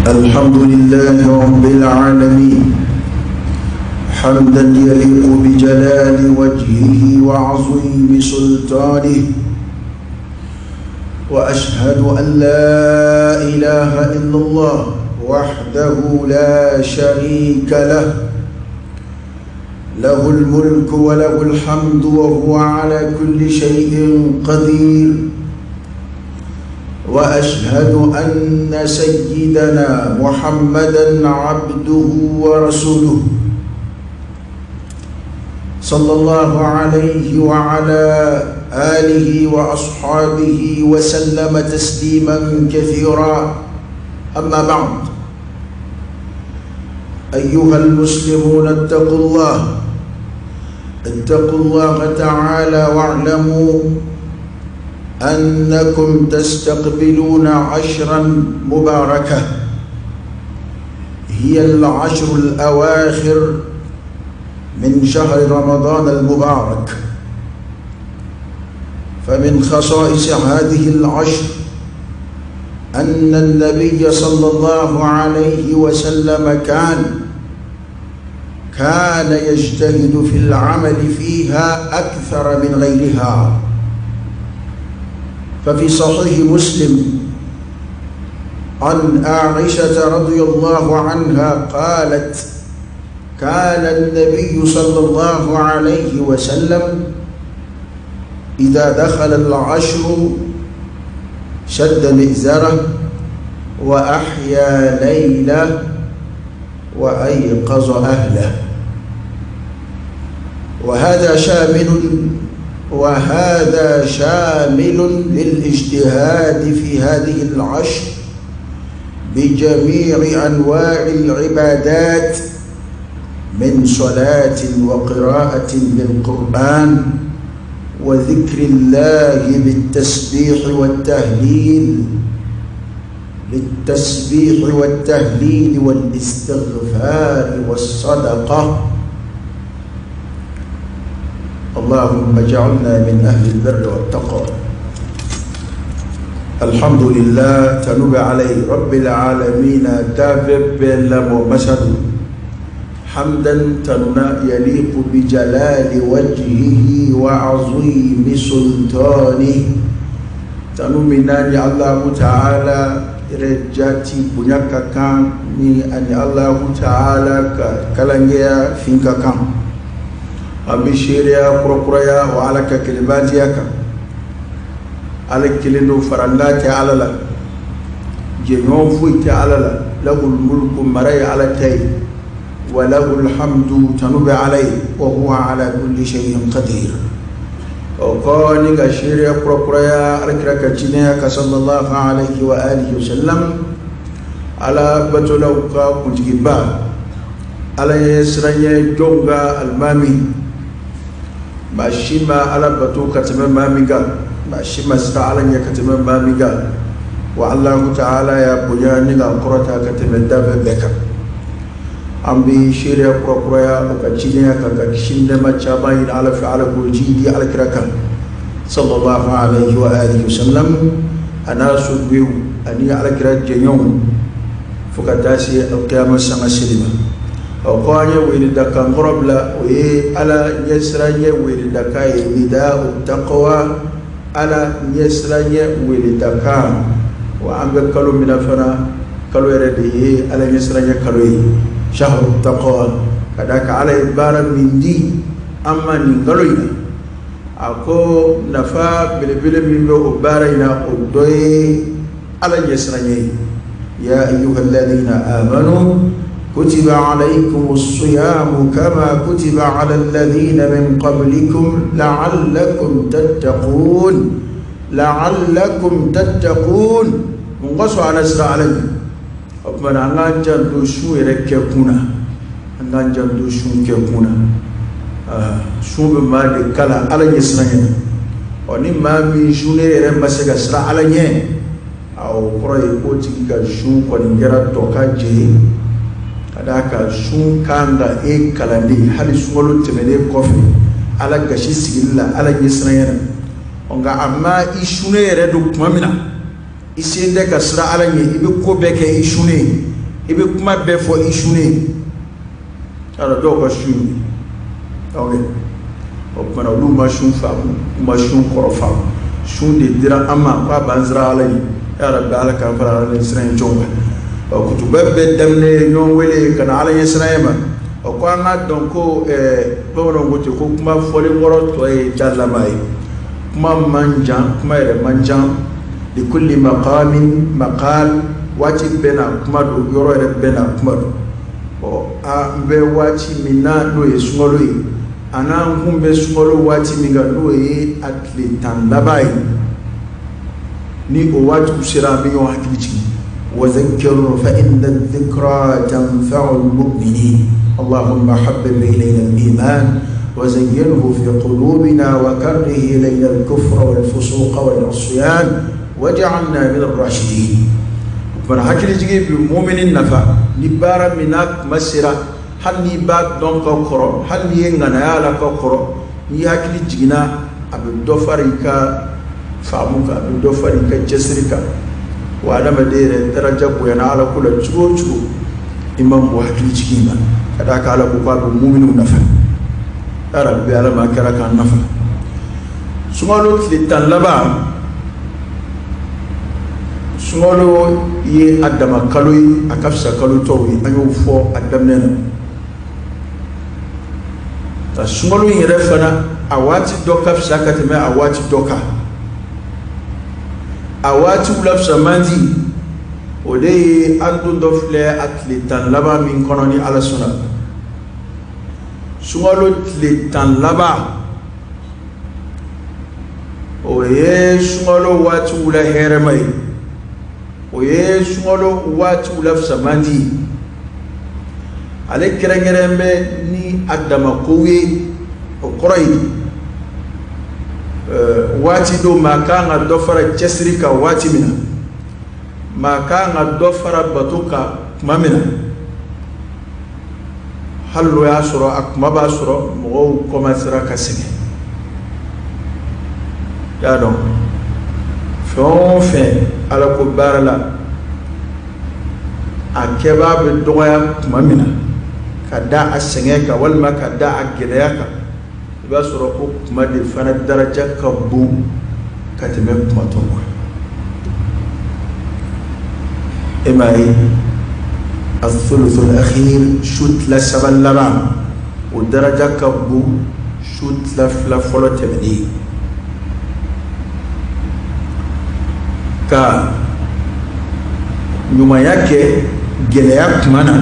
الحمد لله رب العالمين، حمدا يليق بجلال وجهه وعظيم سلطانه، وأشهد أن لا إله إلا الله وحده لا شريك له، له الملك وله الحمد وهو على كل شيء قدير، وأشهد أن سيدنا محمدا عبده ورسوله صلى الله عليه وعلى آله وأصحابه وسلم تسليما كثيرا. أما بعد، أيها المسلمون، اتقوا الله، اتقوا الله تعالى، واعلموا أنكم تستقبلون عشرا مباركة، هي العشر الأواخر من شهر رمضان المبارك. فمن خصائص هذه العشر أن النبي صلى الله عليه وسلم كان يجتهد في العمل فيها أكثر من غيرها. ففي صحيح مسلم عن عائشة رضي الله عنها قالت: كان النبي صلى الله عليه وسلم إذا دخل العشر شد مئزره وأحيا ليله وأيقظ أهله. وهذا شامل للاجتهاد في هذه العشر بجميع أنواع العبادات من صلاة وقراءة للقرآن وذكر الله بالتسبيح والتهليل والاستغفار والصدقة. اللهم اجعلنا من أهل البر والتقوى. الحمد لله، tanu bɛ Ala ye، رب العالمين، danfɛn bɛɛ lamɔ masa don. حمدا tanuna يليق بجلال وجهه وعظيم سلطانه، tanu min n'a ni Allahu Ta'ala yɛrɛ jati bonya ka kan, ni ani Allahu Ta'ala ka kalankɛya fin ka kan. An bɛ seereya kurakuraya wa Ala ka kelenbatiya kan. Ala kelen don, faranda tɛ Ala la, jɛɲɔgɔn foyi tɛ Ala la. له الملك, mara ye Ala ta ye. وله الحمد, tanu bɛ Ala ye. وهو على كل شيء قدير. O kɔ, ni ka seereya kurakuraya Alakira ka cidenya ka صلى الله عليه وآله وسلم, Ala batolaw ka kuntigiba, Ala ye siran jɔnw ka alimami. Maa si ma Ala bato ka tɛmɛ maa min kan, maa si ma siran Ala ɲɛ ka tɛmɛ maa min kan. Wa Allahu Ta'ala y'a bonya ni ka kɔrɔta ka tɛmɛ danfɛn bɛɛ kan. An bɛ seereya kurakuraya o ka cidenya kan, ka kisi ni nɛɛma caman ɲini Ala fɛ, Ala k'o ji di Alakira kan صلى الله عليه وآله وسلم, a n'a sobiw ani Alakira jɛɲɔgɔnw, fo ka taa se alkiyama sanga seli ma. O kɔ, an ye weledakan kɔrɔ bila, o ye Ala ɲɛsiranɲɛ weledakan ye, نداء التقوى, Ala ɲɛsiranɲɛ weledakan. Wa an bɛ kalo min na fana, kalo yɛrɛ de ye Ala ɲɛsiranɲɛ kalo ye, شهر التقوى, ka d'a kan Ala ye baara min di an ma nin kalo in na, a ko nafa belebele min bɛ o baara in na, o dɔ ye Ala ɲɛsiranɲɛ ye. يا أيها الذين آمنوا كتب عليكم الصيام كما كتب على الذين من قبلكم لعلكم تتقون، لعلكم تتقون. Mun kosɔn? Ala sira Ala ɲɛ. O tuma na, an k'an janto sun yɛrɛ kɛ kun na, an k'an janto sun kɛ kun na. Sun bɛ maa de kala Ala ɲɛ siran ɲɛ. Ɔ, ni maa min sunnen yɛrɛ ma se ka siran Ala ɲɛ, a o kɔrɔ ye k'o tigi ka sun kɔni kɛra tɔ ka jɛ ye. Ka d'a kan sun kan ka e kalanden hali sunkalo tɛmɛnen kɔfɛ Ala gasi sigili la, Ala ɲɛ siran ɲɛ na. Nka a ma i sunnen yɛrɛ don tuma min na, i sen tɛ ka siran Ala ɲɛ, i bɛ ko bɛɛ kɛ i sunnen. I bɛ kuma bɛɛ fɔ i sunnen yala dɔw ka sun ye ok, o kumana olu ma sun faamu, u ma sun kɔrɔ faamu. Sun de dira an ma k'a b'an siran Ala ye. Ya Rabbi, Ala k'an fara Ala ɲɛ siran ye cogo min. Ɔ, kutuba bɛɛ daminɛ ye ɲɔgɔn wele ka na Ala ɲɛ siran ye ma. Ɔ, ko an k'a dɔn ko bamananw ko ten ko kuma fɔlen kɔrɔ tɔ ye da laban ye. Kuma man jan, kuma yɛrɛ man jan. Likulli maqamin maqal, waati bɛɛ n'a kuma don, yɔrɔ yɛrɛ bɛɛ n'a kuma don. Ɔ, an bɛ waati min na, n'o ye sunkalo ye, a n'an kun bɛ sunkalo waati min kan, n'o ye a tile 10 laban ye, ni o waatiw sera, an bɛ ɲɔgɔn hakili jigin. وذكر فإن الذكرى تنفع المؤمنين. اللهم حبب إلينا الإيمان وزينه في قلوبنا وكره إلينا الكفر والفسوق والعصيان واجعلنا من الراشدين. Fana hakili jigin bi mumini nafa ni baara min n'a kuma sera, hali n'i b'a dɔn ka kɔrɔ, hali n'i ye ŋanaya la ka kɔrɔ, n'i hakili jiginna, a bɛ dɔ fara i ka faamu kan, a bɛ dɔ fara i ka cɛsiri kan. Wa adamaden yɛrɛ daraja bonyana Ala ko la cogo o cogo, i ma mɔgɔ hakili jigin ma, ka d'a kan Ala ko k'a bɛ muminiw nafa. Ya Rabbi, Ala ma kɛra k'an nafa. Sunkalo tile 10 laban, sunkalo ye a dama kalo ye, a ka fisa kalo tɔw ye, an y'o fɔ a daminɛ na. Nka sunkalo in yɛrɛ fana, a waati dɔ ka fisa ka tɛmɛ a waati dɔ kan. A waatiw la fisa man di, o de ye an don dɔ filɛ a tile 10 laban min kɔnɔ, ni Ala sɔnna. Sunkalo tile 10 laban, o ye sunkalo waatiw la hɛrɛma ye, o ye sunkalo waatiw la fisaman di. Ale kɛrɛnkɛrɛn bɛ ni a dama kow ye. O kɔrɔ ye waati dɔ, maa kan ka dɔ fara cɛsiri kan waati min na, maa kan ka dɔ fara bato kan tuma min na, hali n'o y'a sɔrɔ a kuma b'a sɔrɔ mɔgɔw kɔmasera ka sɛgɛn. I y'a dɔn, fɛn o fɛn Ala ko baara la, a kɛbaa bɛ dɔgɔya tuma min na ka da a sɛgɛn kan walima ka da a gɛlɛya kan, i b'a sɔrɔ o kuma de fana daraja ka bon ka tɛmɛ kuma tɔw kan. E m'a ye, athuluthul akhir, su tila saba laban, o daraja ka bon su tila fila fɔlɔ tɛmɛnen ye. Ka ɲumanya kɛ gɛlɛya tuma na,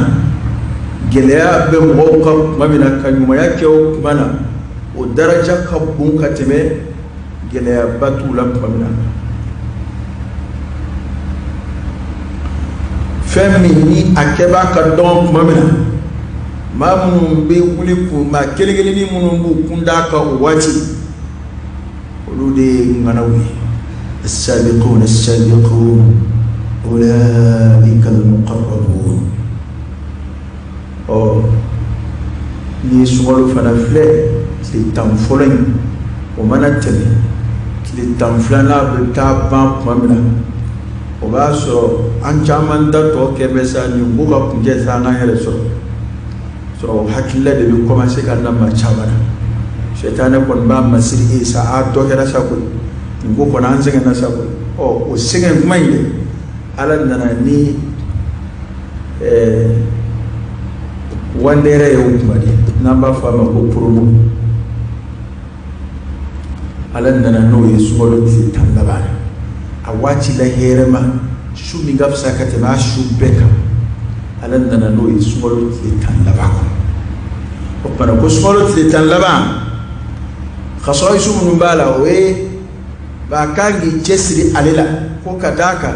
gɛlɛya bɛ mɔgɔw kan tuma min na, ka ɲumanya kɛ o tuma na, o daraja ka bon ka tɛmɛ gɛlɛyaba t'u la tuma min na. Fɛn min ni a kɛbaa ka dɔgɔn tuma min na, maa minnu bɛ wuli k'u, maa kelen kelennin minnu b'u kun d'a kan o waati, olu de ye ŋanaw ye. As-sabiqun as-sabiqun ulaika al-muqarrabun. Ɔ, n'i ye sunkalo fana filɛ, tile 10 fɔlɔ in, o mana tɛmɛ, tile 12nan bɛ taa ban tuma min na, o b'a sɔrɔ an caman da tɔ kɛ bɛ sa nin ko ka kuncɛ sa, an k'an yɛrɛ sɔrɔ. O hakilila de bɛ commencer ka na maa caman na. Sɛtanɛ kɔni b'a masiri e sa, a dɔ kɛra sa koyi, nin ko kɔni an sɛgɛnna sa koyi. Ɔ, o sɛgɛn kuma in dɛ, Ala nana ni wandɛrɛ ye o kuma de, n'an b'a fɔ a ma ko promo. Ala nana n'o ye sunkalo tile 10 laban na, a waati la hɛrɛma, su min ka fisa ka tɛmɛ a su bɛɛ kan, Ala nana n'o ye sunkalo tile 10 laban kɔnɔ. O kumana ko sunkalo tile 10 laban, khasaisu minnu b'a la, o ye ba kan k'i cɛsiri ale la, ko ka d'a kan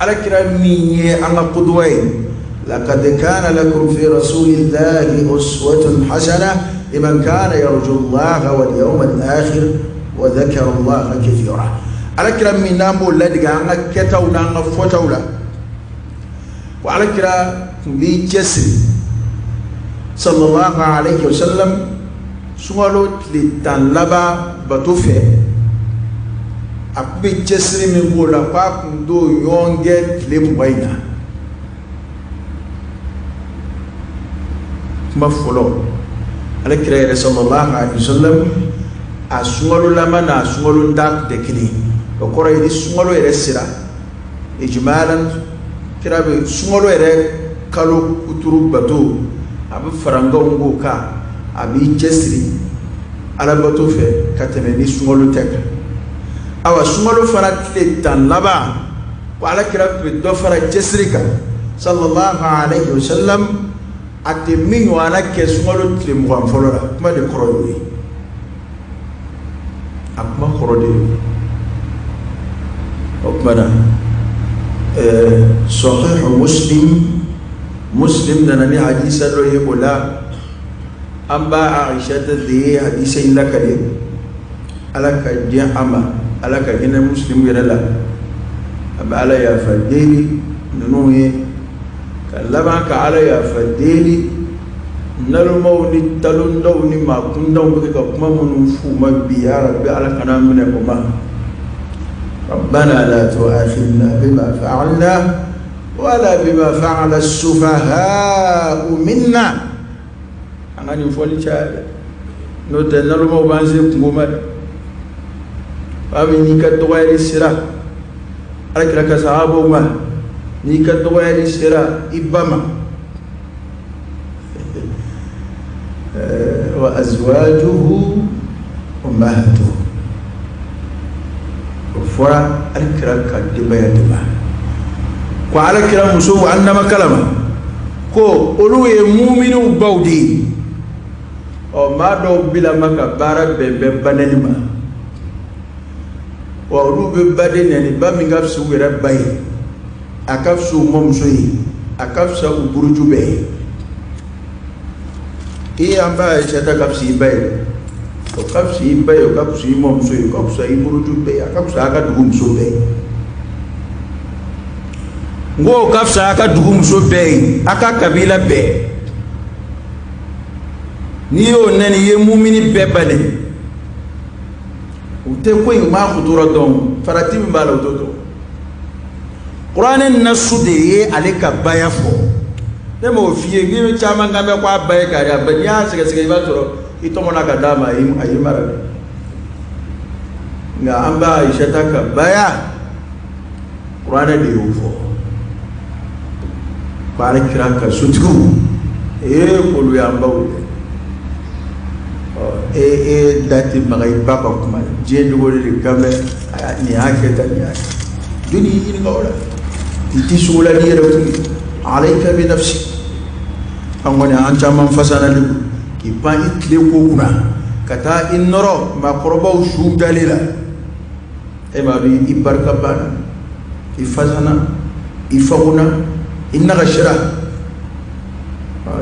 Ala kira min ye an ka kuduwa ye, laqad kana lakum fi rasulillahi uswatun hasana liman kana yarju Allaha wal yawmal akhir wa dhakara Allaha kathira. Ala kira min n'an b'o ladege an ka kɛtaw n'an ka fɔtaw la, ko Ala kira tun b'i cɛsiri sallallahu alayhi wa sallam sunkalo tile 10 laban bato fɛ. A tun bɛ cɛsiri min k'o la, k'a tun t'o ɲɔgɔn kɛ tile 20 in na. Kuma fɔlɔ, ala kira yɛrɛ sallallahu alaihi wasallam a sunkalo laban n'a sunkalo da tɛ kelen. O kɔrɔ ye ni sunkalo yɛrɛ sera, ijmalan kira bɛ sunkalo yɛrɛ kalo kuturu bato, a bɛ farankanw k'o kan, a b'i cɛsiri alabato fɛ ka tɛmɛ ni sunkalo tɛ kan. Awa sunkalo fana tile 10 laban, ko ala kira tun bɛ dɔ fara cɛsiri kan sallallahu alaihi wasallam, a tɛ min ɲɔgɔnna kɛ sunkalo tile 20 fɔlɔ la. Kuma de kɔrɔ y'o ye, a kuma kɔrɔ de y'o ye. O tuma na Sahih Muslim, Muslim nana ni hadisa dɔ ye o la. An ba Aisha de ye hadisa in lakale, ala ka diɲɛ a ma, ala ka hinɛ Muslim yɛrɛ la. A bɛ ala yafa deli ninnu ye, ka laban ka ala yafa deli nalomaw ni talondaw ni maakundaw bɛ kɛ ka kuma minnu f'u ma bi. Ya Rabbi, ala kana minɛ o ma. ربنا لا تؤاخذنا بما فعلنا ولا بما فعل السفهاء منا. An ka nin fɔli caya dɛ, n'o tɛ nalomaw b'an se kungo ma dɛ. Fa min n'i ka dɔgɔyali sera ala kira ka sahabaw ma, n'i ka dɔgɔyali sera i ba ma, wa azwajuhu ummahatuhu, o fɔra ala kira ka denbaya de ma. Ko ala kira musow an nama kalama ko olu ye muminiw baw de ye. Ɔ maa dɔw bilama ka baara bɛn bɛn banɛni ma, wa olu bɛ baden nɛni, ba min ka fisa u yɛrɛ ba ye, a ka fisa u mɔmuso ye, a ka fisa u buruju bɛɛ ye. I an ba Aisha ta ka fisa i ba ye, o ka fisa i ba ye, o ka fisa i mɔmuso ye, o ka fisa i buruju bɛɛ ye, a ka fisa a ka dugu muso bɛɛ ye. N ko o ka fisa a ka dugu muso bɛɛ ye, a ka kabila bɛɛ. N'i y'o nɛni, i ye mumini bɛɛ ba nɛni. U tɛ ko in maa kutura dɔn, farati min b'a la u t'o dɔn. Kuranɛ nasu de ye ale ka baya fɔ. Ne m'o f'i ye, n'i bɛ caman kan mɛn ko a ba ye kari, a ba, n'i y'a sɛgɛsɛgɛ i b'a sɔrɔ i tɔmɔna ka d'a ma, a y'i mara dɛ. Nka an ba Aisha ta ka baya, kuranɛ de y'o fɔ. Ko ala kira ka sotigiw, ee k'olu y'an baw ye. Ɔ e da tɛ maga i ba ka kuma la, diɲɛ dogo de kan bɛ nin y'a kɛ tan, nin y'a kɛ. Jɔnni y'i ɲininka o la? I tɛ sogo la n'i yɛrɛ kun ye. Alayka bi nafsi. An kɔni an caman fasana de bolo k'i pan i tile ko kunna ka taa i nɔrɔ maakɔrɔbaw su dalen la. E m'a dɔn i barika banna, i fasana, i fagona, i nagasira.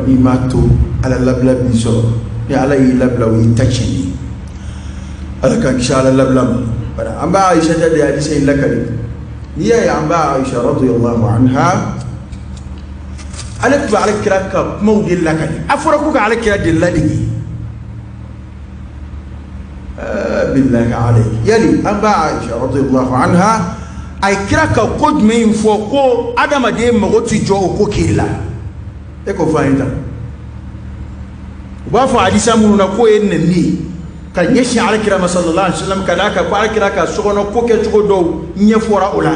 N'i m'a to ala labila b'i sɔrɔ, ni ala y'i labila o y'i ta tiɲɛni. Ala k'an kisi ala labila ma. Bari an ba Aisha de ye hadisa in lakali. N'i y'a ye an ba Aisha radiyallahu anha, ale tun bɛ ala kira ka kumaw de lakali. A fɔra ko ka ala kira de ladege. Billahi alayhi. Yali an ba Aisha radiyallahu anha a ye kira ka ko jumɛn in fɔ ko adamaden mago ti jɔ o ko kiri la? E k'o fɔ an ye tan. U b'a fɔ hadisa minnu na k'o ye nɛni ye ka ɲɛsin ala kira ma sallallahu alaihi wasallam, ka d'a kan ko ala kira ka sokɔnɔ ko kɛcogo dɔw ɲɛfɔra o la.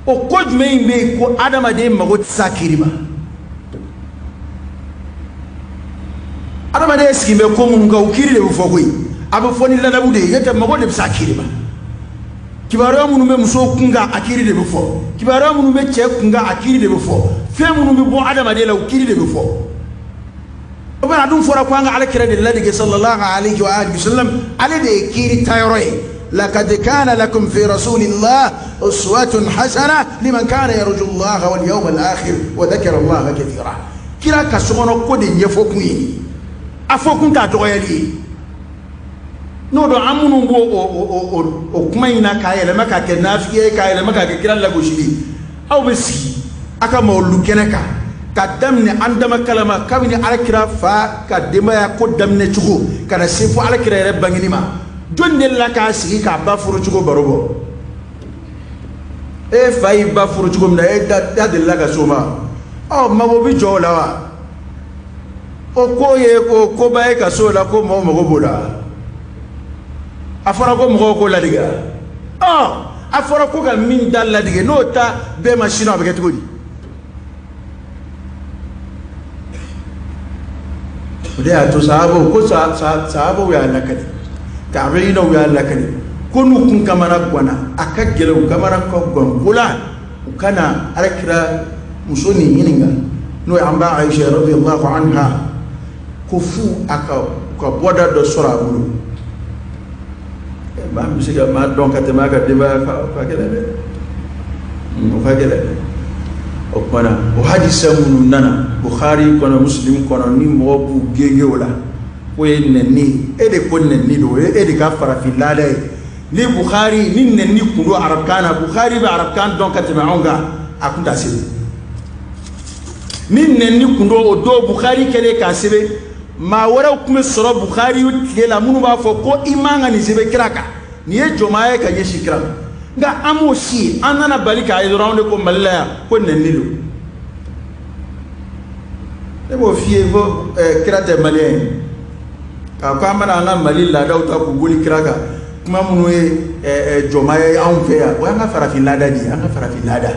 O ko jumɛn in bɛ yen ko adamaden mago tɛ s'a kiri ma? Adamaden sigi bɛ ko minnu kan, o kiri de bɛ fɔ koyi. A bɛ fɔ ni ladabu de ye, n'o tɛ mago de bɛ s'a kiri ma. Kibaruya minnu bɛ musow kun kan, a kiri de bɛ fɔ. Kibaruya minnu bɛ cɛ kun kan, a kiri de bɛ fɔ. Fɛn minnu bɛ bɔ adamaden la, o kiri de bɛ fɔ. O bɛna dun fɔra ko an ka ala kira de ladege sallallahu alaihi wa alihi wasallam, ale de ye kiri tayɔrɔ ye. Laqad kana lakum fi rasulillah uswatun hasana liman kana yarju Allah wal yawmal akhir wa dhakara Allah kathira. Kira ka sokɔnɔ ko de ɲɛfɔ kun ye, a fɔ kun t'a dɔgɔyali ye. N'o don an minnu b'o o kuma in na k'a yɛlɛma k'a kɛ nafigiya ye, k'a yɛlɛma k'a kɛ kira lagosili ye, aw bɛ sigi a ka mawulu kɛnɛ kan ka daminɛ an dama kalama kabini ala kira fa ka denbaya ko daminɛ cogo ka na se fo ala kira yɛrɛ bangeni ma. Jɔn delila k'a sigi k'a ba furu cogo baro bɔ? E fa y'i ba furu cogo min na, e da delila ka s'o ma? Ɔ mago bɛ jɔ o la wa? O ko ye ko koba ye ka s'o la ko mɔgɔw mago b'o la. A fɔra ko mɔgɔw k'o ladege wa? A fɔra ko ka min da ladege n'o ta bɛɛ ma sinɔ a bɛ kɛ cogo di? O de y'a to sahabaw ko sahabaw y'a lakali, tabiinaw y'a lakali ko n'u kun kamana ganna, a ka gɛlɛn u kamana ka gan ko la u ka na alakira muso nin ɲininka, n'o ye an ba Aisha radiyallahu anha, ko fu a ka bɔda dɔ sɔrɔ a bolo. Maa bɛ se ka maa dɔn ka tɛmɛ a ka denbaya kan, o ka gɛlɛn dɛ, o ka gɛlɛn dɛ. O tuma na o hadisa minnu nana Bukhari kɔnɔ, Muslim kɔnɔ, ni mɔgɔ b'u genge o la k'o ye nɛni, e de ko nɛni don, o ye e de ka farafin laada ye. Ni Bukhari ni nɛni kun don arabukan na, Bukhari bɛ arabukan dɔn ka tɛmɛ anw kan, a kun t'a sɛbɛn. Ni nɛni kun don o don Bukhari kɛlen k'a sɛbɛn, maa wɛrɛw tun bɛ sɔrɔ Bukhari tile la minnu b'a fɔ ko i man ka nin sɛbɛn kira kan, nin ye jɔnmaya ye ka ɲɛsin kira ma. Nka an m'o si ye, an nana bali k'a ye dɔrɔn, anw de ko Mali la yan ko nɛni don. Ne b'o f'i ye ko kira tɛ maliyɛn ye, k'a ko an bɛna an ka Mali laadaw ta k'u boli kira kan, kuma minnu ye jɔnmaya ye anw fɛ yan, o y'an ka farafin laada de ye, an ka farafin laada.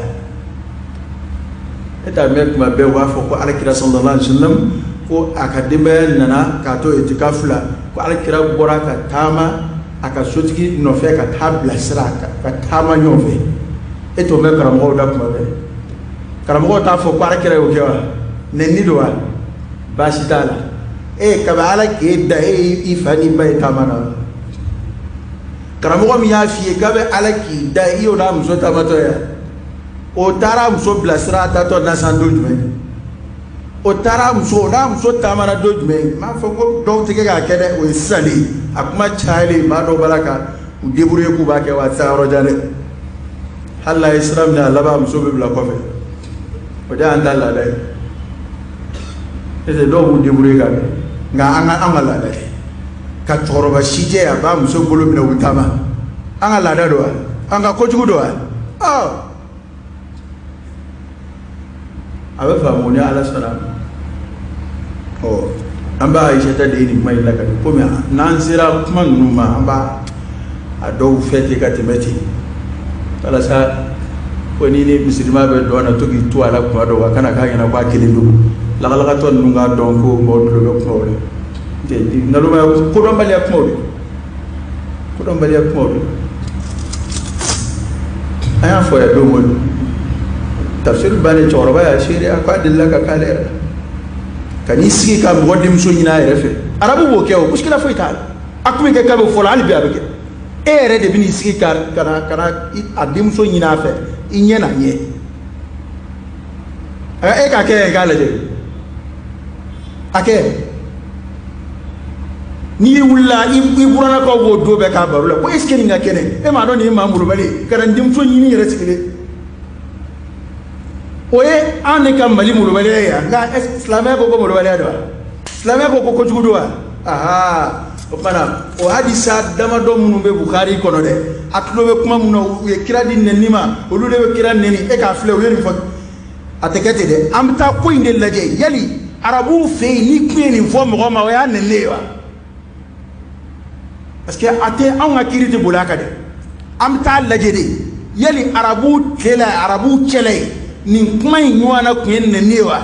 E t'a mɛn kuma bɛɛ u b'a fɔ ko alakira sallallahu alaihi wasallam ko a ka denbaya nana k'a to itikafu la, ko alakira bɔra ka taama a ka sotigi nɔfɛ ka taa bilasira ka taama ɲɔgɔn fɛ. E t'o mɛn karamɔgɔw da kuma bɛɛ? Karamɔgɔw t'a fɔ ko alakira y'o kɛ wa? Nɛni don wa? Baasi t'a la. E kabi ala k'e da, e y'i fa n'i ba ye taama na. Karamɔgɔ min y'a f'i ye k'a bɛ ala k'i da, i y'o n'a muso taamatɔ ye, o taara muso bilasira a taatɔ nasan don jumɛn? O taara muso n'a muso taamana don jumɛn? N m'a fɔ ko dɔw tɛ kɛ k'a kɛ dɛ, o ye sisan de ye, a kuma cayalen maa dɔw b'a la ka u débrouiller k'u b'a kɛ wa a tɛ taa yɔrɔ jan dɛ. Hali n'a ye sira minɛ, a laban muso bɛ bila kɔfɛ. O de y'an ta laada ye. Est-ce que dɔw b'u débrouiller k'a kɛ, nka an ka laada ye ka cɛkɔrɔba sijɛ a b'a muso bolo minɛ u bɛ taama, an ka laada don wa? An ka kojugu don wa? A bɛ faamu ni ala sɔnna. Ɔ an b'a Ayisata de ye nin kuma in lakali, komi n'an sera kuma ninnu ma an b'a a dɔw fɛ ten ka tɛmɛ ten, walasa ko ni ni misilima bɛ dɔn na to k'i to a la kuma dɔw, a kana k'a ɲɛna k'a kelen don, lakalakatɔ ninnu k'a dɔn ko mɔgɔw tulo bɛ kumaw la. Nalonmaya kodɔnbaliya kumaw de, kodɔnbaliya kumaw de. An y'a fɔ yan don o don, tafsir bannen cɛkɔrɔba y'a seere, a ko a delila ka k'ale yɛrɛ la ka n'i sigi ka mɔgɔ denmuso ɲini a yɛrɛ fɛ. Arabu b'o kɛ, o musikila foyi t'a la, a kun bɛ kɛ k'a bɛ fɔlɔ, hali bi a bɛ kɛ. E yɛrɛ de bɛ n'i sigi ka na a denmuso ɲini a fɛ, i ɲɛ na ɲɛ. E k'a kɛ yen k'a lajɛ, a kɛ. N'i wulila i burannakaw b'o don bɛɛ k'a baro la ko est ce que nin ka kɛnɛ, e m'a dɔn nin ye maa molobali ka na n denmuso ɲini yɛrɛ sigilen. O ye an de ka Mali molobaliya ye yan, nka silamɛya ko ko molobaliya don wa? Silamɛya ko ko kojugu don wa? Aha, o tuma na o hadisa damadɔ minnu bɛ Bukhari kɔnɔ dɛ, a tulo bɛ kuma minnu na, u ye kira di nɛni ma, olu de bɛ kira nɛni, e k'a filɛ u ye nin fɔ. A tɛ kɛ ten dɛ, an bɛ taa ko in de lajɛ. Yali arabuw fɛ yen n'i kun ye nin fɔ mɔgɔ ma, o y'a nɛni ye wa? Parce que a tɛ anw ka kiiri tɛ boli a kan dɛ, an bɛ taa lajɛ de, yali arabuw tile la, arabuw cɛla yen, nin kuma in ɲɔgɔnna kun ye nɛni ye wa?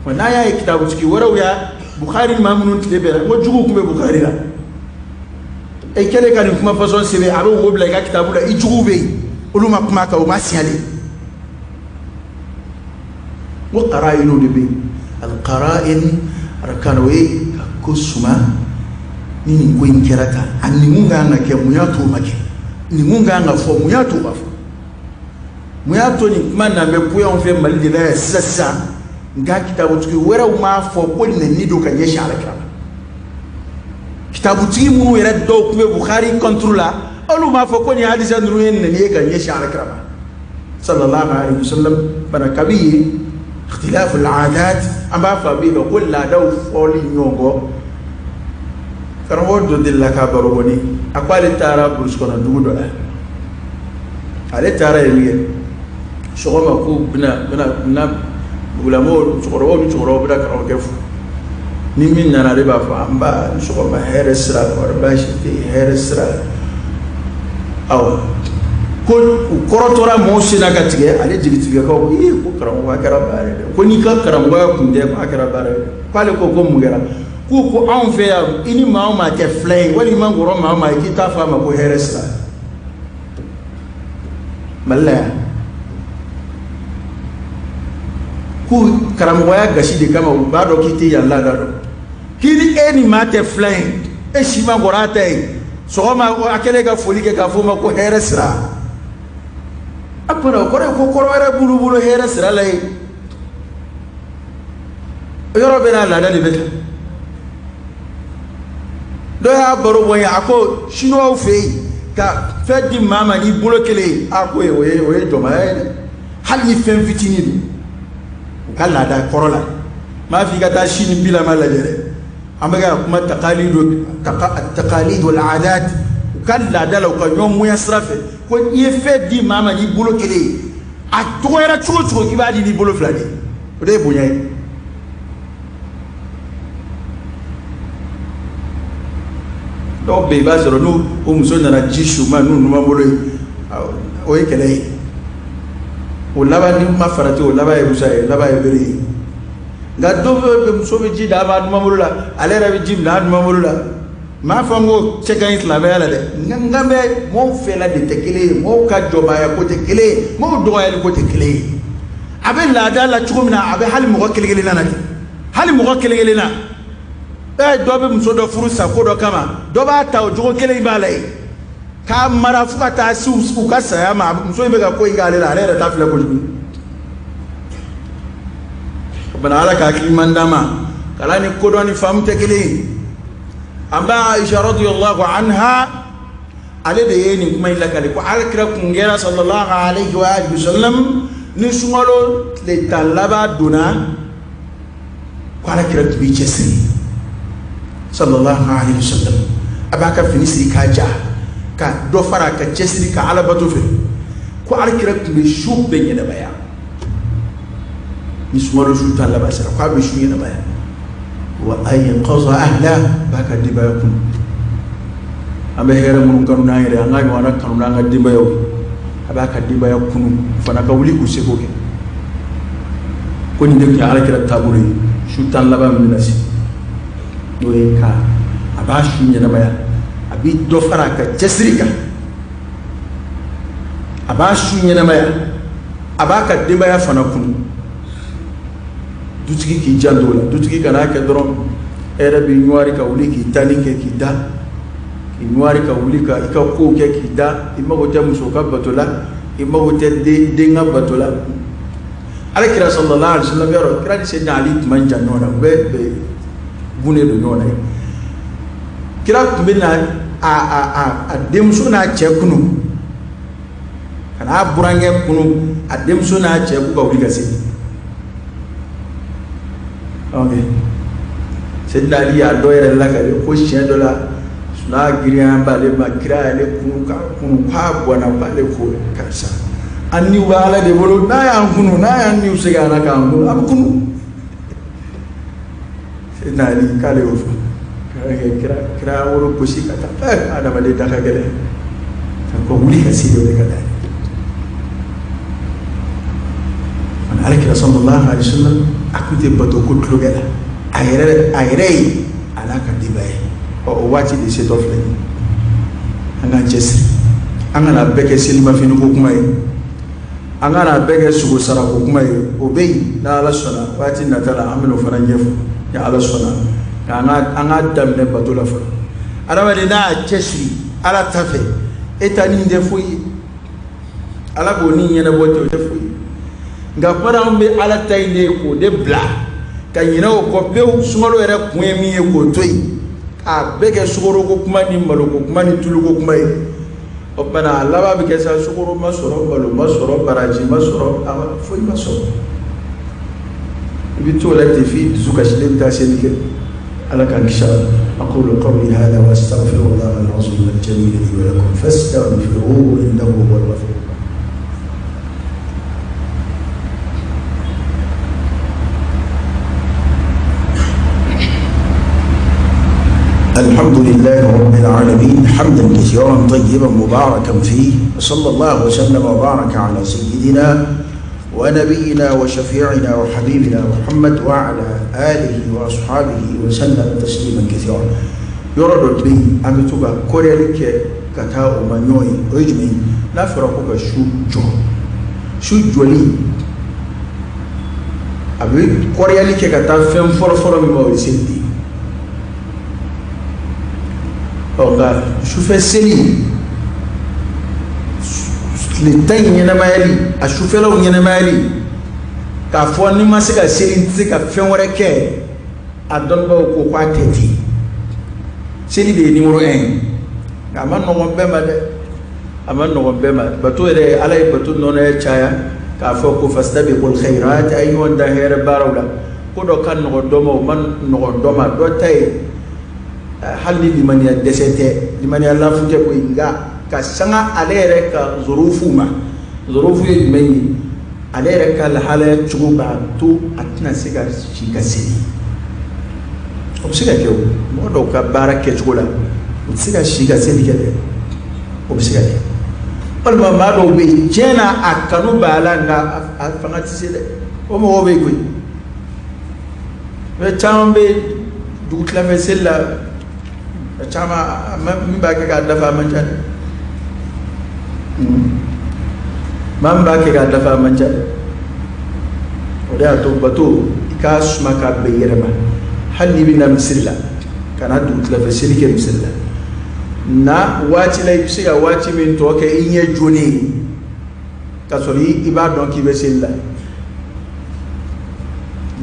Wa n'a y'a ye kitabutigi wɛrɛw ya Bukhari maa minnu tile bɛɛ la, n ko juguw tun bɛ Bukhari la, e kɛlen ka nin kuma fasɔn sɛbɛn, a bɛ wo bila i ka kitabu la, i juguw bɛ yen, olu ma kuma kan, u ma signalé. N ko qara'inu de bɛ yen, al-qara'in arkan, o ye ka ko suma ni nin ko in kɛra tan, a nin kun kan ka kɛ, mun y'a to o ma kɛ, nin kun kan ka fɔ, mun y'a to o ma fɔ, mun y'a to nin kuma na bɛ ko anw fɛ Mali de la yan sisan sisan, nka kitabutigi wɛrɛw m'a fɔ ko nɛni don ka ɲɛsin alakira ma. Kitabutigi minnu yɛrɛ dɔw tun bɛ Bukhari contre la, olu m'a fɔ ko nin hadisa ninnu ye nɛni ye ka ɲɛsin alakira ma sallallahu alaihi wasallam. Bana kabi yen ikhtilaf al-adat, an b'a faamu kan ko laadaw fɔli ɲɔgɔn kɔ. Karamɔgɔ dɔ delila k'a baro kɔni, a ko ale taara burusi kɔnɔ dugu dɔ la, ale taara yen min kɛ sɔgɔma k'u bɛna Dugulamɔgɔw, musokɔrɔbaw ni cɛkɔrɔbaw bɛ taa karamɔgɔkɛ fo. Ni min nana, ale b'a fɔ: an ba, ni sɔgɔma, hɛrɛ sira, kɔri baasi tɛ yen, hɛrɛ sira. Awɔ, ko u kɔrɔtɔra mɔgɔw senna ka tigɛ ale jigitigɛkaw. Ee, ko karamɔgɔ, a kɛra baara ye dɛ. Ko n'i ka karamɔgɔya kun tɛ, ko a kɛra baara ye dɛ. K'ale ko ko mun kɛra? Ko ko anw fɛ yan, i ni maa o maa tɛ filan ye, walima kɔrɔ maa o maa ye, k'i t'a fɔ a ma ko hɛrɛ sira. Mali la yan, ko karamɔgɔya gasi de kama, u b'a dɔn k'i tɛ yan laada dɔn, k'i ni e ni maa tɛ filan ye, e si ma kɔrɔ a ta ye, sɔgɔma a kɛlen ka foli kɛ k'a fɔ o ma ko hɛrɛ sira. A kuma o kɔrɔ ye ko kɔrɔ wɛrɛ b'olu bolo hɛrɛ sira la ye. Yɔrɔ bɛɛ n'a laada de bɛ taa. Dɔ y'a baro bɔ n ye, a ko siniwaw fɛ yen, ka fɛn di maa ma n'i bolo kelen ye, a ko o ye jɔnmaya ye dɛ, hali ni fɛn fitinin don. U ka laada kɔrɔ la, n m'a fɔ i ka taa sini bilama lajɛ dɛ. An bɛ ka kuma taqalidu, taqalidu wal adat. U ka laada la, u ka ɲɔgɔn bonya sira fɛ, ko i ye fɛn di maa ma n'i bolo kelen ye, a dɔgɔyara cogo o cogo, k'i b'a di n'i bolo fila de ye, o de ye bonya ye. Dɔw bɛ yen, i b'a sɔrɔ n'u o muso nana ji su ma n'u numan bolo ye, o ye kɛlɛ ye. O laban, ni ma farati, o laban ye musa ye, laban ye bere ye. Nka dɔw bɛ, muso bɛ ji d'a ma a numan bolo la, ale yɛrɛ bɛ ji minɛ a numan bolo la. N m'a fɔ n ko cɛ ka ɲi silamɛya la dɛ, nka bɛ mɔgɔw fɛla de tɛ kelen ye, mɔgɔw ka jɔnmaya ko tɛ kelen ye, mɔgɔw dɔgɔyali ko tɛ kelen ye. A bɛ laada la cogo min na, a bɛ hali mɔgɔ kelen kelenna na ten, hali mɔgɔ kelen kelenna. Dɔ bɛ muso dɔ furu sa ko dɔ kama, dɔ b'a ta o cogo kelen in b'a la yen k'a mara fo ka taa se u ka saya ma. Muso in bɛ ka ko in k'ale la, ale yɛrɛ t'a filɛ kojugu. Bana Ala ka hakili ɲuman d'an ma. Kalan ni kodɔn ni faamu tɛ kelen ye. An ba Aisha radiyallahu anha, ale de ye nin kuma in lakale, ko Alakira kun kɛra sallallahu alayhi wa alihi wa sallam, ni sunkalo tile 10 laban donna, ko Alakira tun b'i cɛsiri sallallahu alayhi wa sallam, a b'a ka fini siri k'a ja, ka dɔ fara a ka cɛsiri ka Ala bato fɛ. Ko Alakira tun bɛ su bɛɛ ɲɛnamaya. Ni sunkalo su 10 laban sera, k'a bɛ su ɲɛnamaya. Wa ayqaza ahla, b'a ka denbaya kunu. An bɛ hɛrɛ minnu kanu n'an yɛrɛ, an ka ɲɔgɔnna kanu n'an ka denbayaw. A b'a ka denbaya kunu, u fana ka wuli k'u seko kɛ. Ko nin de tun ye Alakira taabolo ye. Su 10 laban min bɛna se, n'o ye ka a b'a su ɲɛnamaya, a bɛ dɔ fara a ka cɛsiri kan, a b'a su ɲɛnamaya, a b'a ka denbaya fana kunu. Dutigi k'i janto o la. Dutigi kan'a kɛ dɔrɔn e yɛrɛ b'i ɲuwari ka wuli k'i tani kɛ k'i da, k'i ɲuwari ka wuli ka i ka kow kɛ k'i da. I mago tɛ muso ka bato la, i mago tɛ den ka bato la. Ala kira sallallahu alaihi wasallam, yɔrɔ kira ni Seydina Ali tun man jan ɲɔgɔn na, u bɛ gunnen don ɲɔgɔn na. Kira tun bɛ na a denmuso n'a cɛ kunu, ka n'a burankɛ kunu, a denmuso n'a cɛ, k'u ka wuli ka seli. Ok, Seydina Ali y'a dɔ yɛrɛ lakale ko siɲɛ dɔ la, sunaa girinya b'ale ma, kira y'ale kunu k'a kunu, k'a bɔnna, k'ale ko: karisa, an niw bɛ Ala de bolo, n'a y'an kunu, n'a y'an niw segin an na k'an kunu, a bɛ kunu. Seydina Ali k'ale y'o fɔ. Kira kira woro gosi ka taa. Adamaden da ka gɛlɛn ka ko wuli ka seli, o de ka d'a ye. Ala kira sallallahu alaihi wasallam, a kun tɛ bato ko tulonkɛ la, a yɛrɛ ye, a n'a ka denbaya ye. Ɔ, o waati de setɔ filɛ nin ye. An k'an cɛsiri, an kana bɛɛ kɛ selimafini ko kuma ye, an kana bɛɛ kɛ sogo sarako kuma ye. O bɛ yen, n'Ala sɔnna, waati nata la, an bɛn'o fana ɲɛfɔ ni Ala sɔnna. Nka an ka daminɛ bato la fɔlɔ. Adamaden n'a y'a cɛsiri Ala ta fɛ, e ta nin tɛ foyi ye, Ala b'o ni ɲɛnabɔ ten, o tɛ foyi ye. Nka kuma anw bɛ Ala ta in de ye k'o de bila ka ɲinɛ o kɔ pewu. Sunkalo yɛrɛ kun ye min ye, k'o to yen, k'a bɛɛ kɛ sukaroko kuma ni maloko kuma ni tuluko kuma ye. O tuma na, a laban bɛ kɛ sa, sukaro ma sɔrɔ, malo ma sɔrɔ, baraji ma sɔrɔ, foyi ma sɔrɔ. I bɛ t'o la ten f'i dusu kasilen bɛ taa seli kɛ. Ala k'an kisi a ma. أقول قولي هذا وأستغفر الله العظيم الجليل لي ولكم فاستغفروه إنه هو الغفور الرحيم. الحمد لله رب العالمين حمدا كثيرا طيبا مباركا فيه، وصلى الله وسلم وبارك على سيدنا ونبينا وشفيعنا وحبيبنا محمد وعلى آله وأصحابه وسلم تسليما كثيرا. Yɔrɔ dɔ bɛ yen, an bɛ to ka kɔrɔyali kɛ ka taa o ma ɲɔgɔn ye. O ye jumɛn ye? N'a fɔra ko ka su jɔ, su jɔli, a bɛ kɔrɔyali kɛ ka taa fɛn fɔlɔ-fɔlɔ min ma, o ye seli de ye. Ɔ, nka sufɛ seli, tile 10 in ɲɛnamayali, a sufɛlaw ɲɛnamayali, k'a fɔ n'i ma se ka seli, n tɛ se ka fɛn wɛrɛ kɛ, a dɔnnibaaw ko k'a tɛ ten. Seli de ye numéro 1 ye, nka a ma nɔgɔn bɛɛ ma dɛ, a ma nɔgɔn bɛɛ ma. Bato yɛrɛ, Ala ye bato nɔnɔya caya k'a fɔ ko fastabiqul khairat, a ye ɲɔgɔn dan hɛrɛ baaraw la. Ko dɔ ka nɔgɔn dɔ ma, o ma nɔgɔn dɔ ma. Dɔ ta ye, hali ni limaniya dɛsɛ tɛ, limaniya lafu tɛ koyi, nka ka sanga ale yɛrɛ ka zorufu ma. Zorufu ye jumɛn ye? Ale yɛrɛ ka lahalaya cogo b'a to a tɛna se ka si ka seli. O bɛ se ka kɛ. O mɔgɔ dɔw ka baara kɛcogo la, u tɛ se ka si ka seli kɛ dɛ. O bɛ se ka kɛ. Walima maa dɔw bɛ yen, tiɲɛ na, a kanu b'a la, nka a fanga tɛ se dɛ. O mɔgɔw bɛ yen koyi. Mɛ caman bɛ dugu tilafɛ seli la, caman min b'a kɛ k'a dafa, a man ca dɛ. Maa min b'a kɛ k'a dafa, a man ca dɛ. O de y'a to bato, i k'a suma k'a bɛn i yɛrɛ ma. Hali n'i bɛ na misiri la, ka na dugu tilafɛ seli kɛ misiri la, na waati la i bɛ se ka waati min tɔ kɛ i ɲɛ jolen, ka sɔrɔ i b'a dɔn k'i bɛ seli la.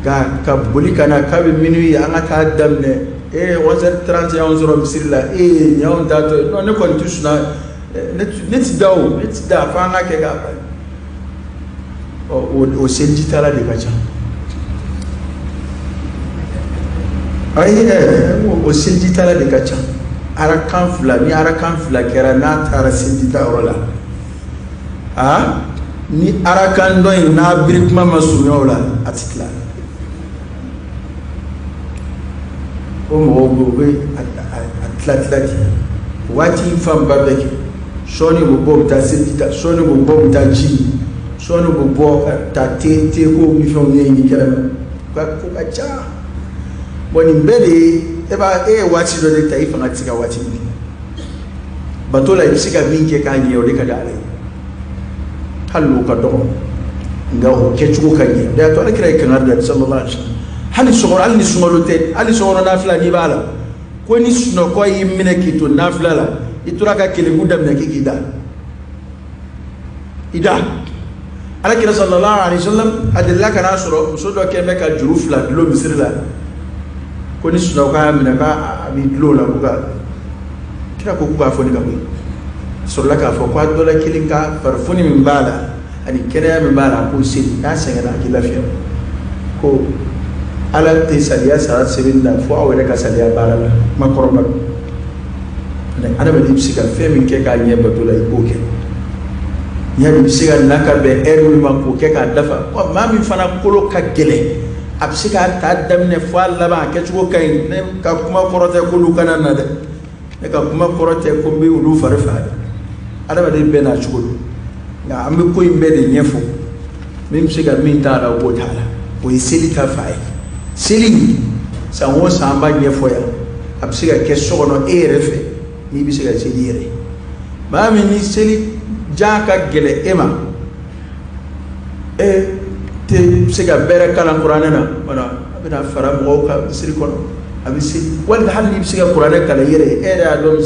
Nka ka boli ka na k'a bɛ minuit, an ka taa daminɛ, ee, 11h30 y'anw sɔrɔ misiri la, ee, nin y'anw taatɔ ye. Non, ne kɔni tɛ sunaa, ne ti da o, ne ti da fo an ka kɛ k'a ban. Ɔ, o selijitala de ka ca. Ayi, o selijitala de ka ca. Arakan 2, ni arakan 2 kɛra, n'a taara selijita yɔrɔ la, aa, ni arakan dɔ in n'a biri kuma ma surunya o la, a ti tila. O mɔgɔw bɛ, u bɛ a tila tila ten, waati fanba bɛɛ kɛ. Sɔɔni bɛ bɔ, u bɛ taa seliji ta, sɔɔni bɛ bɔ, u bɛ taa ji, sɔɔni bɛ bɔ ka taa te teko ni fɛnw ɲɛɲini kɛnɛma. Ka ko ka ca. Bɔn, nin bɛɛ de ye e b'a e ye waati dɔ de ta, i fanga tɛ se ka waati min kɛ bato la. I bɛ se ka min kɛ k'a ɲɛ, o de ka di Ala ye, hali n'o ka dɔgɔ, nka o kɛcogo ka ɲɛ. O de y'a to Ala kira ye kangari da, sallallahu alaihi wasallam, hali sɔgɔma, hali ni sunkalo tɛ, hali sɔgɔma nafila n'i b'a la, ko ni sunɔgɔ y'i minɛ k'i to nafila la, i tora ka keleku daminɛ k'i k'i da, i da. Ala kira sallallahu alaihi wasallam, a delila ka n'a sɔrɔ muso dɔ kɛn bɛ ka juru 2 dulon misiri la, ko ni sunɔgɔ y'a minɛ k'a b'i dulon o la. Ko ka kira ko k'u k'a fɔ ni ka bɔ yen, sɔrɔla k'a fɔ ko a dɔ la kelen ka farifoni min b'a la ani kɛnɛya min b'a la, k'o seli, n'a sɛgɛnna, a k'i lafiya. Ko Ala tɛ saliya sara sɛbɛnni na fo aw yɛrɛ ka saliya baara la. Kuma kɔrɔba don. Adamaden bɛ se ka fɛn min kɛ k'a ɲɛ bato la, i k'o kɛ. Yali i bɛ se ka na ka bɛn ɛri min ma, k'o kɛ k'a dafa. Maa min fana kolo ka gɛlɛn, a bɛ se k'a ta daminɛ fo a laban, a kɛcogo ka ɲi. Ne ka kuma kɔrɔ tɛ k'olu kana na dɛ, ne ka kuma kɔrɔ tɛ ko n bɛ olu fari faga dɛ. Adamaden bɛɛ n'a cogo don, nka an bɛ ko in bɛɛ de ɲɛfɔ. Min bɛ se ka min t'a la, o b'o t'a la. O ye seli ta fa ye. Seli, san o san an b'a ɲɛfɔ yan. A bɛ se ka kɛ so kɔnɔ e yɛrɛ fɛ, n'i bɛ se ka seli yɛrɛ. Maa min ni seli jan ka gɛlɛn e ma, e tɛ se ka bɛrɛ kalan kuranɛ na, wala a bɛna fara mɔgɔw kan misiri kɔnɔ, a bɛ seli. Walima hali n'i bɛ se ka kuranɛ kalan i yɛrɛ ye, e yɛrɛ y'a dɔn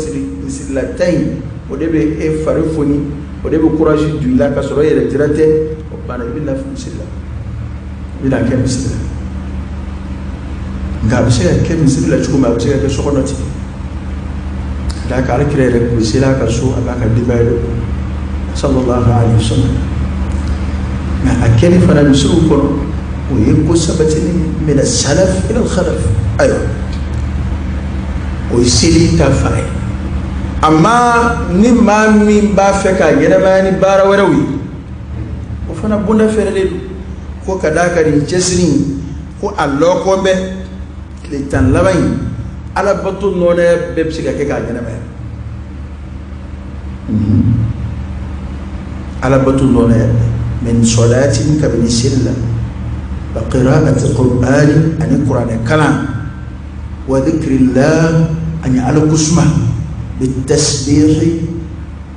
misirila ta in, o de bɛ e fari foni, o de bɛ courage don i la, ka sɔrɔ e yɛrɛ jira tɛ. O banna, i bɛ na misiri la, i bɛna kɛ misiri la. Nka a bɛ se ka kɛ misiri la cogo min, a bɛ se ka kɛ so kɔnɔ ten. D'a kan Ala kira yɛrɛ tun bɛ seli a ka so, a b'a ka denbaya de kun, sallallahu alaihi wasallam. Nka a kɛli fana misiriw kɔnɔ, o ye ko sabatilen, min salaf ila khalaf. Ayiwa, o ye seli ta fan ye. Amma ni maa min b'a fɛ k'a ɲɛnamaya ni baara wɛrɛw ye, o fana bonda fɛrɛlen don. Ko ka d'a kan nin cɛsiri in, ko a lɔkɔn bɛ tile 10 laban in. Alabato nɔnɛ bɛɛ bɛ se ka kɛ k'a ɲɛnamaya. Alabato nɔnɛ bɛɛ min sɔlatin kabini seli la, wa qira'ati qur'ani ani kuranɛ kalan, wa dhikrillah ani ala kusuma, bitasbihi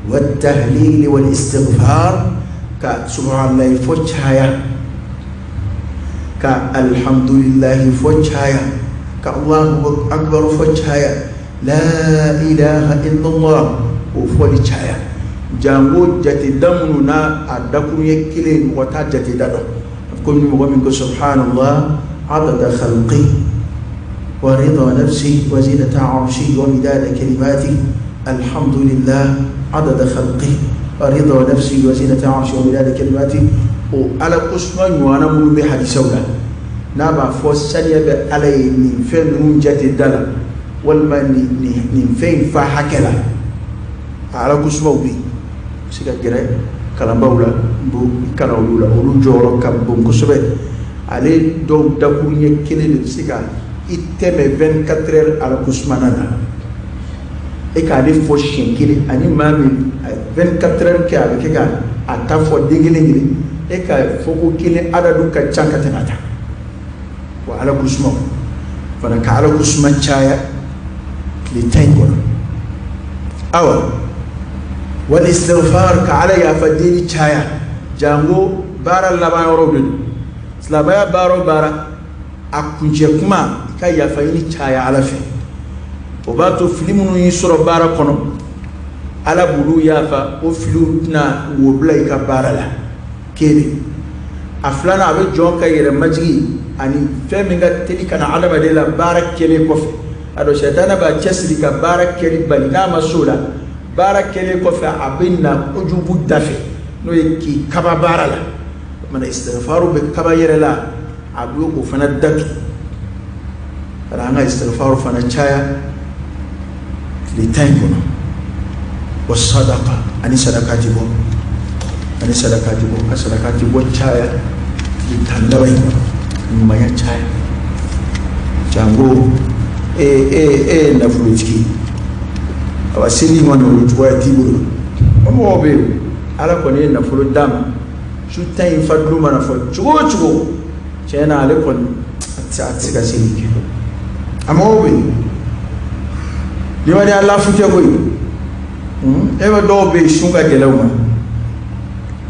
wa tahlili wal istighfar, ka subhanallahi fɔ caya, ka alhamdulillahi fɔ caya, ka Allahu akbar fɔ caya, la ilaha illallah o fɔli caya. Jango jateda minnu n'a a dakuru ye kelen, mɔgɔ t'a jateda dɔn. Komi mɔgɔ min ko subhanallah adada khalqi wa rida nafsi wa zinata arshi wa midada kalimati, alhamdulillah adada khalqi wa rida nafsi wa zinata arshi wa midada kalimati. O ala kusuma ɲɔgɔnna minnu bɛ hadisaw la, n'a b'a fɔ saniya bɛ ala ye nin fɛn ninnu jate da la, walima nin fɛn in fa hakɛ la, a ala kusumaw bɛ yen. Se ka gɛrɛ kalanbaw la, n b'o kalan olu la, olu jɔyɔrɔ ka bon kosɛbɛ. Ale dɔw dakuru ɲɛ kelen de bɛ se ka i tɛmɛ 24 heures ala kusumana na. E k'ale fɔ siɲɛ kelen, ani maa min 24 heures kɛ a bɛ kɛ ka a ta fɔ den kelen kelen, e ka fɔ ko kelen adadu ka ca ka tɛmɛ a ta. Wa ala kusuma fana, ka ala kusuma caya tile 10 in kɔnɔ. Awa wal istighfar, ka ala yafa deli caya. Jango baara laban yɔrɔw de don. Silamɛya baara o baara, a kuncɛ kuma, i ka yafa ɲini caya ala fɛ. O b'a to fili minnu y'i sɔrɔ baara kɔnɔ, ala b'olu yafa, o filiw tɛna wo bila i ka baara la. Kelen. A filanan, a bɛ jɔn ka yɛrɛ majigi ani fɛn min ka teli ka na adamaden la baara kɛlen kɔfɛ. A dɔn sɛtanɛ b'a cɛsiri ka baara kɛli bali, n'a ma s'o la, baara kɛlen kɔfɛ a bɛ na kojugu da fɛ, n'o ye k'i kaba baara la. O kumana istighfaru bɛ kaba yɛrɛ la, a bɛ o fana datugu. Ka an ka istighfaru fana caya tile 10 in kɔnɔ. Wa sadaqa, ani sadakati bɔ, ani sadakati bɔ, ka sadakati bɔ caya tile 10 laban in kɔnɔ, ɲumanya caya. Jango e nafolotigi, awa seli kɔni o cogoya t'i bolo. O mɔgɔw bɛ yen, ala kɔni ye nafolo d'a ma, su 10 in fadulu mana fɔ cogo o cogo, tiɲɛ na ale kɔni a tɛ se ka seli kɛ. A mɔgɔw bɛ yen, limaniya lafu tɛ koyi. E bɛ dɔw bɛ yen, sun ka gɛlɛn u ma,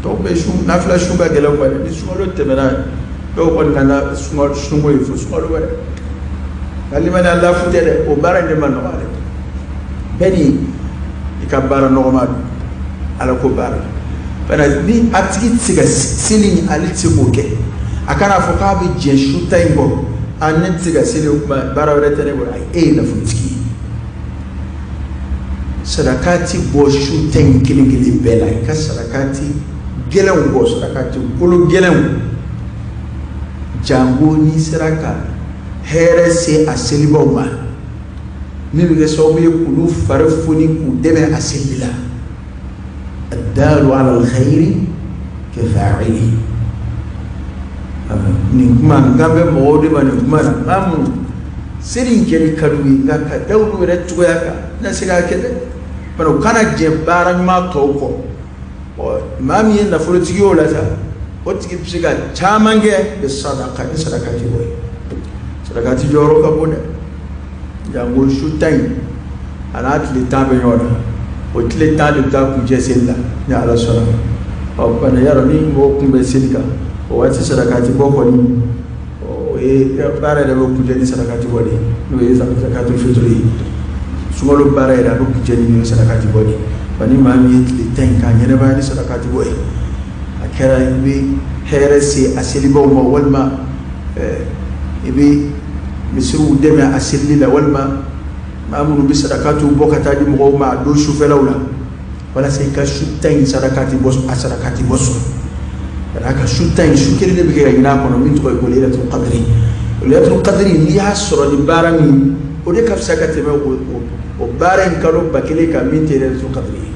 dɔw bɛ sun nafila, sun ka gɛlɛn u ma dɛ. Ni sunkalo tɛmɛna, dɔw kɔni ka na sunko ye fo sunkalo wɛrɛ. Nka limaniya lafu tɛ dɛ, o baara in de ma nɔgɔ ale bɛɛ ni i ka baara nɔgɔma don ala ko baara la. Bana ni a tigi tɛ se ka seli, ale tɛ se k'o kɛ, a kana fɔ k'a bɛ jɛn su 10 in kɔ, a ne tɛ se ka seli, o kuma baara wɛrɛ tɛ ne bolo. Ayi, e ye nafolotigi ye, sadakati bɔ su 10 in kelen kelen bɛɛ la. I ka sadakati gɛlɛnw bɔ, sadakati kolo gɛlɛnw. Jango n'i sera ka hɛrɛ se a selibaw ma, min bɛ kɛ sababu ye k'olu fari foni, k'u dɛmɛ a seli la. Ad-dalu ala al-khayri kafa'ili. Nin kuma n kan bɛ mɔgɔw de ma nin kuma na, maa minnu seli in kɛli ka d'u ye, nka ka da olu yɛrɛ cogoya kan, tɛna se k'a kɛ dɛ. Bari u kana jɛ baara ɲuman tɔw kɔ. Ɔ maa min ye nafolotigi ye o la sa, o tigi bɛ se ka caman kɛ bɛ sadaka ni sadakati bɔ ye. Sadakati jɔyɔrɔ ka bon dɛ. Jango su 10 in a n'a tile 10 bɛ ɲɔgɔn na, o tile 10 de bɛ taa kuncɛ seli la ni ala sɔnna. Ɔ bana yarɔ ni mɔgɔ kun bɛ seli kan o waati, sadakati bɔ kɔni, o ye baara yɛrɛ bɛ kuncɛ ni sadakati bɔ de ye, n'o ye zakatul fitiri ye. Sunkalo baara yɛrɛ a bɛ kuncɛ ni sadakati bɔ de ye. Wa ni maa min ye tile 10 in k'a ɲɛnamaya ni sadakati bɔ ye, a kɛra i bɛ hɛrɛ se a selibaw ma, walima i bɛ misiriw dɛmɛ a selili la, walima maa minnu bɛ sadakatiw bɔ ka taa di mɔgɔw ma a don sufɛlaw la, walasa i ka su 10 in sadakati bɔ, a sadakati bɔ sɔrɔ. Ka d'a kan su 10 in, su kelen de bɛ kɛ ka ɲin'a kɔnɔ, min tɔgɔ ye ko laylatul qadri. Laylatul qadri, n'i y'a sɔrɔ ni baara min, o de ka fisa ka tɛmɛ o baara in kalo 1000 kan, min tɛ laylatul qadri ye.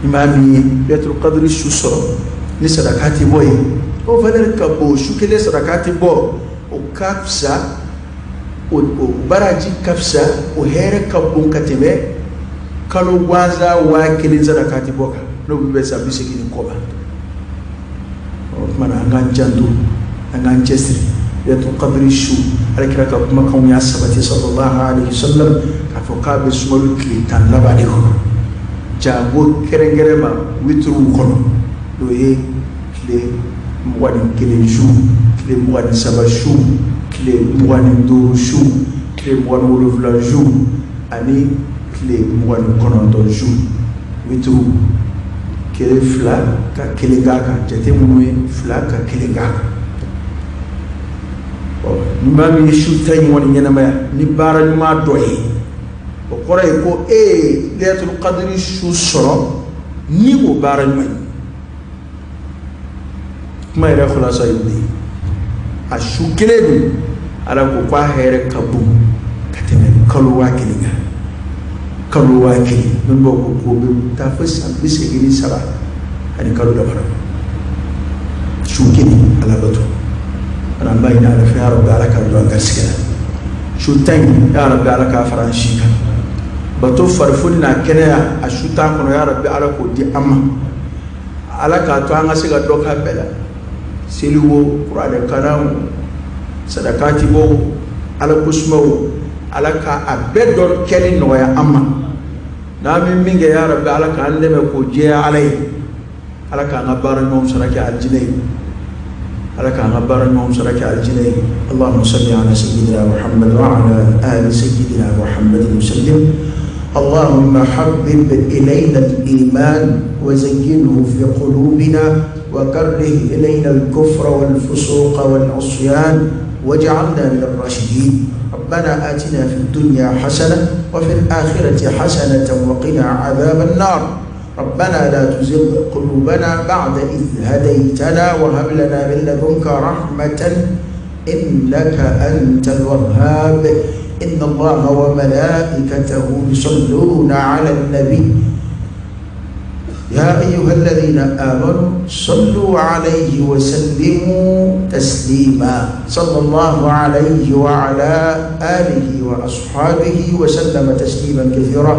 Ni maa min ye laylatul qadri su sɔrɔ ni sadakati bɔ ye, o valeur ka bon. Su kelen sadakati bɔ, o ka fisa O baraji ka fisa, o hɛrɛ ka bon ka tɛmɛ kalo gansan 1000 sadakati bɔ kan, n'o bɛ bɛn san 80 ni kɔ ma. O tuma na, an k'an janto, an k'an cɛsiri. Laylatul Qadri su, Alakira ka kumakanw y'a sabati sallallahu alaihi wasallam k'a fɔ k'a bɛ sunkalo tile 10 laban de kɔnɔ, janko kɛrɛnkɛrɛn ma witiriw kɔnɔ, n'o ye tile 21 su, tile 23 su, tile 25 su, tile 27 su ani tile 29 su. Witiriw kelen, fila ka kelen k'a kan, jate minnu ye fila ka kelen k'a kan. Ɔ, ni maa min ye su 10 in kɔni ɲɛnamaya ni baara ɲuman dɔ ye, o kɔrɔ ye ko e ye Laylatul Qadri su sɔrɔ ni o baara ɲuman ye. Kuma yɛrɛ khulasa ye nin de ye. A su kelen dun, Ala ko k'a hɛrɛ ka bon ka tɛmɛ kalo 1000 kan. Kalo 1000, min b'o ko k'o bɛ taa fo san 83 ani kalo damadɔ. Su kelen Ala bato. An b'a ɲini Ala fɛ, ya Rabbi, Ala ka don an garisɛgɛ la. Su 10 in, ya Rabbi, Ala k'a fara an si kan. Bato farifoni n'a kɛnɛya a su 10 kɔnɔ, ya Rabbi, Ala k'o di an ma. Ala k'a to an ka se ka dɔ k'a bɛɛ la, seli wo, kuranɛ kalan wo, sadakati bɔ wo, Ala ko suma wo, Ala ka a bɛɛ dɔ kɛli nɔgɔya an ma. N'an bɛ min kɛ, ya Rabbi, Ala k'an dɛmɛ k'o jɛya Ala ye. Ala k'an ka baara ɲumanw sara kɛ alijinɛ ye. Ala k'an ka baara ɲumanw sara kɛ alijinɛ ye. Allahumma salli ala sayyidina Muhammad wa ala ali sayyidina Muhammad wa sallim. اللهم حبب إلينا الإيمان وزينه في قلوبنا، وكره إلينا الكفر والفسوق والعصيان، واجعلنا من الراشدين. ربنا آتنا في الدنيا حسنة وفي الآخرة حسنة وقنا عذاب النار. ربنا لا تزغ قلوبنا بعد إذ هديتنا، وهب لنا من لدنك رحمة إنك أنت الوهاب. إن الله وملائكته يصلون على النبي يا أيها الذين آمنوا صلوا عليه وسلموا تسليما. صلى الله عليه وعلى آله وأصحابه وسلم تسليما كثيرا.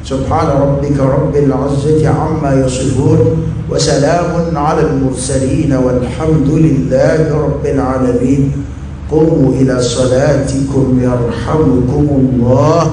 سبحان ربك رب العزة عما يصفون، وسلام على المرسلين، والحمد لله رب العالمين. قوموا إلى صلاتكم يرحمكم الله.